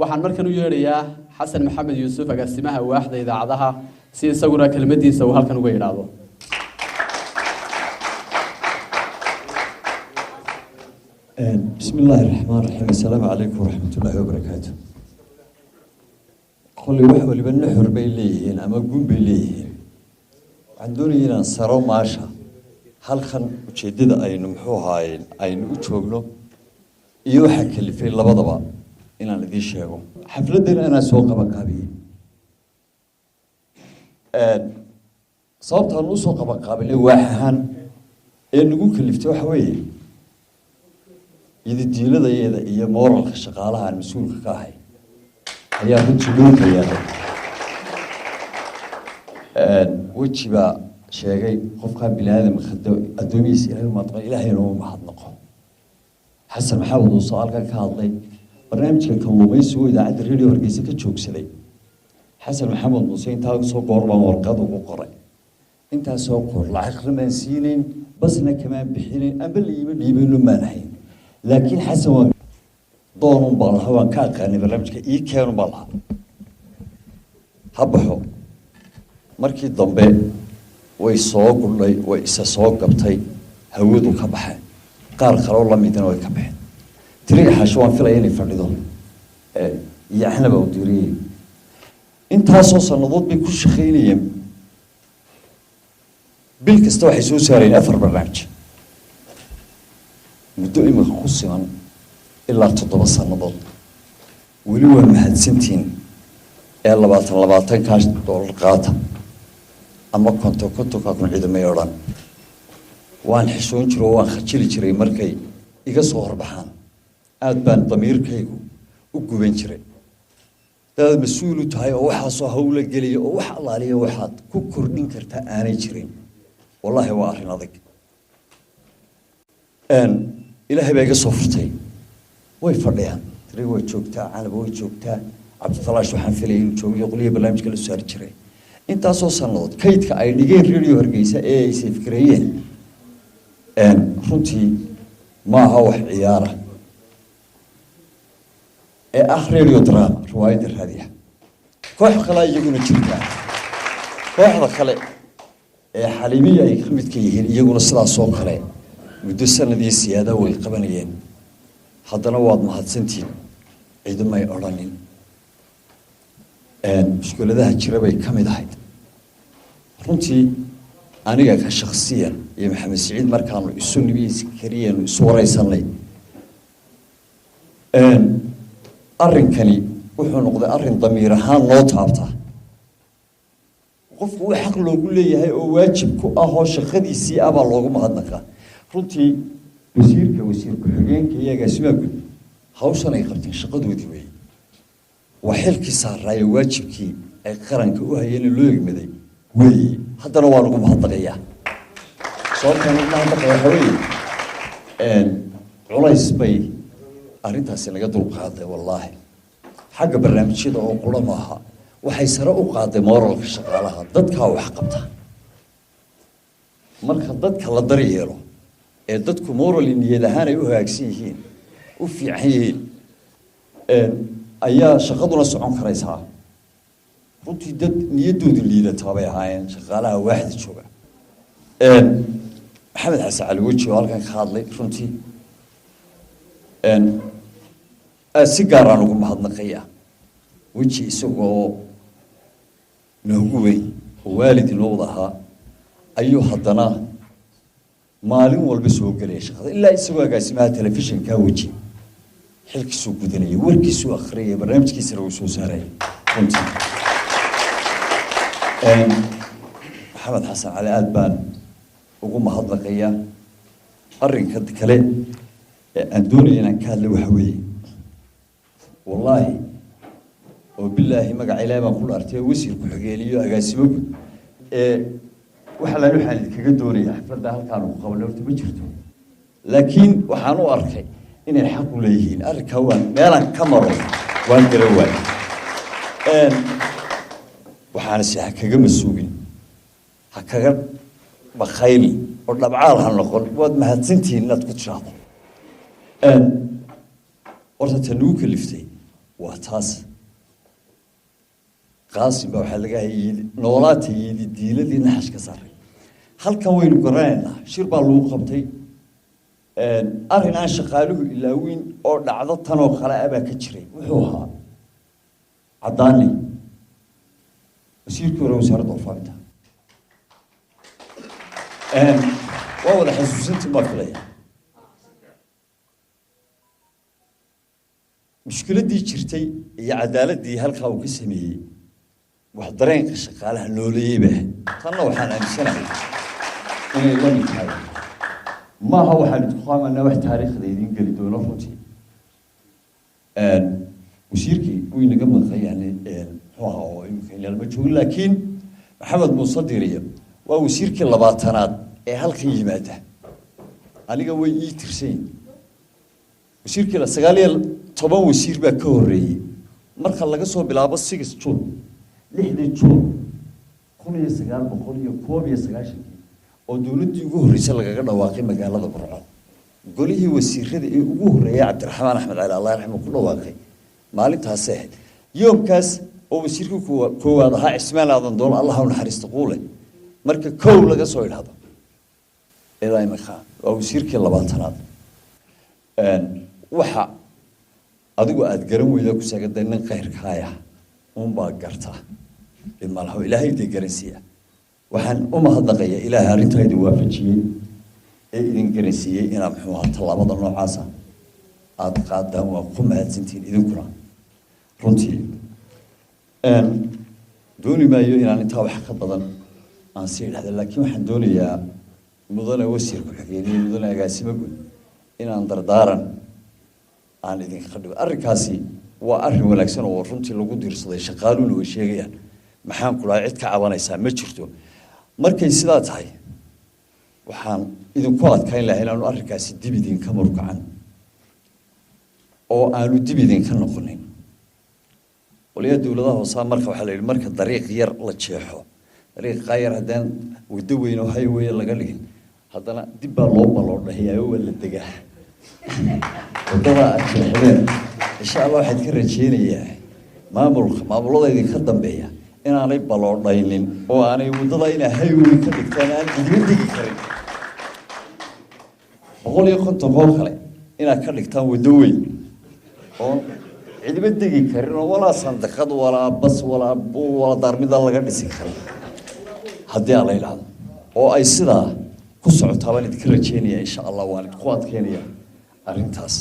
Waxaan markan u yeedhayaa Xasan Maxamed Yuusuf, agaasimaha waaxda idaacadaha, si isaguna kelmadiisa uu halkan uga yidhaahdo. بسم الله الرحمن الرحيم، السلام عليكم ورحمة الله وبركاته. Qolli wax waliba nuxur bay leeyihiin ama gun bay leeyihiin. Waxaan doonaya inaan saro maasha halkan ujeeddada aynu muxuu ahaayeen aynu u joogno iyo waxa kalifay labadaba inaan idiin sheego. Xafladdan anaa soo qabanqaabiyey. Sababtaan usoo qabanqaabinay waax ahaan ee nagu kaliftay waxa weeye yididiiladayada iyo mooralka shaqaalaha aan mas-uulka ka ahay ayaa runtii dhulka yaallay. Weji baa sheegay qofkaa bini aadamka addoomihiisa Ilahay umaadqo, Ilaahayna uma mahadnaqo. Xasan Maxamed uu soo halkan ka hadlay barnaamijka kalluumaysigu idaacadda Radio Hargeysa ka joogsaday. Xasan Maxamed Muuse intaa soo goor baan warqad ugu qoray, intaasoo qoor lacag ramaan siinayn, basna kamaan bixinayn, amba la iima dhiibayno maan ahayn, laakiin Xasan waa doonun baan lahaa, waan ka aqaanay barnaamijka, ii keenun baan lahaa, ha baxo. Markii dambe way soo gudhay, way isa soo gabtay, hawadu ka baxeen, qaar kaloo la midina way ka baxeen. Tiriga xasho waan filaya inay fadhido iyo axnaba u diiriyey. Intaasoo sannadood bay ku shaqaynayeen, bil kasta waxay soo saarayeen 4 barnaamij, muddo imika ku siman ilaa 7 sannadood. Weli waa mahadsantihiin ee 20 20-kaa doolar qaata ama 50 50-kaa kun ciidamay odhan. Waan xishoon jiro oo waan khajili jiray markay iga soo horbaxaan, aad baan damiirkaygu u guban jiray. Dadaad mas-uul u tahay oo waxaasoo hawla geliya oo wax allaaliya waxaad ku kordhin kartaa aanay jirin, wallaahi waa arrin adag. Ilaahay baa iga soo furtay. Way fadhiyaan, tiri way joogtaa, Canab way joogtaa, Cabditalaash waxaan filayay inuu joogiyo qolihii barnaamijka la saari jiray. Intaasoo sannadood kaydka ay dhigeen Radio Hargeysa ee ay sayfgareeyeen runtii ma aha wax ciyaara ee ah radio drama, riwaayadda raadiyaha. Koox kale iyaguna jirtaa, kooxda kale ee Xaliimiya ay ka midka yihiin, iyaguna sidaasoo kale muddo sanadii siyaada way qabanayeen. Haddana waad mahadsantihiin, ciidamay odhanin. Mushkuladaha jira bay ka mid ahayd. Runtii aniga ka shaksiyan iyo Maxamed Siciid markaanu isu nimi kariyeenu isu wareysanay, arrinkani wuxuu noqday arrin damiir ahaan noo taabta. Qofku uu xaq loogu leeyahay oo waajib ku ah oo shaqadiisii ah baa loogu mahadnaqaa. Runtii wasiirka, wasiir ku-xigeenka iyo agaasimaha guud hawshan ay qabteen shaqadoodii weeye, waa xilkii saaraaye, waajibkii ay qaranka u hayeen ee loo egmaday weeye. Haddana waan ugu mahadnaqayaa. Sababtaan ugu mahadnaqaya waxaa weeye culays bay arrintaasi naga dulqaaday wallaahi. Xagga barnaamijyada oo qura maaha, waxay sare u qaaday mooralka shaqaalaha. Dadkaa wax qabta marka dadka la daryeelo ee dadku morally niyad ahaan ay u hagaagsan yihiin, u fiican yihiin, ayaa shaqaduna socon karaysaa. Runtii dad niyaddoodu liidataa bay ahaayeen shaqaalaha waaxda jooga. Maxamed Xasan Cali Weji oo halkan ka hadlay, runtii aad si gaaraan ugu mahadnaqaya Weji, isagoo noogu weyn oo waalid inoo wada ahaa ayuu haddana maalin walba soo gelaya shaqada, ilaa isagoo agaasimaha telefishinka Weji xilkiisuu gudanayay, warkiisuu akhriyay, barnaamijkiisana uu soo saarayay. Runtii Maxamed Xasan Cali aada baan ugu mahadnaqayaa. Arrinka kale ee aan doonaya inaan ka hadla waxa weeye, wallaahi oo bilaahi, magaca Ilaahay baan ku dhaartay, wasiir ku-xigeeniyo agaasimo guud ee waxa laan waxaan idinkaga doonaya xafladda halkaan ku qabanay horta ma jirto, laakiin waxaan u arkay inay xaq u leeyihiin. Arrinkaa waan meelaan ka maro waan garan waayay. Waxaana se ha kaga masuugin, ha kaga bakayli oo dhabcaal ha noqon, waad mahadsantihiin inaad ku tiraahdo. Horta ta nagu kaliftay Waa taas. Qaasim baa waxaa laga hayay noolaata yidi diiladii naxash ka saaray. Halkan waynu garanaynaa, shir baa lagu qabtay. Arrin aan shaqaaluhu ilaawin oo dhacdo tanoo kale ah baa ka jiray. Wuxuu ahaa Caddaani, wasiirkii hore wasaaradda warfaafinta. Waa wada xasuusantii baa filaya mushkiladdii jirtay iyo cadaaladii halkaa uu ka sameeyey. Wax dareenka shaqaalaha nooleeyey bay ahayd. Tanna waxaan aaminsanahay inay la mid tahay. Maaha waxaan idinku qaamanaa wax taariikhda idiin geli doono. Runtii wasiirkii wuu inaga maqan, yani muxuu ahaa oo imika inalama joogin, laakiin Maxamed Muuse Diriye waa wasiirkii 20aad ee halkan yimaada. Aniga way ii tirsan yihin. Wasiirkii 19 wasiir baa ka horreeyey. Marka laga soo bilaabo 6 June, 6dii Juun 1991kii, oo dowladdii ugu horreysay lagaga dhawaaqay magaalada Burco, golihii wasiirada ee ugu horreeyay Cabdiraxmaan Axmed Cali, Allah raxma, ku dhawaaqay maalintaasay ahayd. Yoomkaas oo wasiirkii koowaad ahaa Cismaan Aadan Dool, Allah u naxariista, Quule, marka kow laga soo idhaahdo ilaa imika waa wasiirkii 20aad. Waxa adigu aada garan weyda ku saagada nin khayrkaaya unbaa garta, dhib malaho, Ilaahay dee garansiiya. Waxaan u mahadnaqayaa Ilaahay arrintaa idin waafajiyey ee idin garansiiyey inaa muxuu ahaa tallaabada noocaasa aada qaadaan. Waa ku mahadsantihiin idinkuna. Runtii dooni maayo inaan intaa wax ka badan aan sii idhahda, laakiin waxaan doonayaa, mudane wasiir ku-xigeeniye, mudane agaasimo guud, inaan dardaaran aan idinka dhigo. Arrinkaasi waa arrin wanaagsan oo runtii lagu diirsaday, shaqaaluhuna way sheegayaan. Maxaan ku dhahay, cid ka cabanaysaa ma jirto. Markay sidaa tahay, waxaan idinku adkayn lahaa inaanu arrinkaasi dib idinka murkacan oo aanu dib idinka noqonin. Qoliyaha dowladaha hoosaa marka waxaa la yidhi, marka dariiq yar la jeexo, dariiqaa yar haddaan waddo weyn oo highway laga dhigin, haddana dib baa loo baloodhahiyaa, waa la degaa. Waddada aad jeexdeen, insha Allah, waxaad ka rajeynayaa maamulka maamulada idinka dambeeya inaanay baloodhaynin oo aanay waddada inaa highway ka dhigtaan aan cidina degi karin, 150 oo kale inaad ka dhigtaan waddo weyn oo cidiba degi karin, oo walaa sandaqad walaa bas walaa buul walaa daarmida laga dhisi karin, haddii aan la idhaahdo oo ay sidaa ku socotaa baan idinka rajeynaya, insha Allah. Waan idinku adkeynaya arrintaas.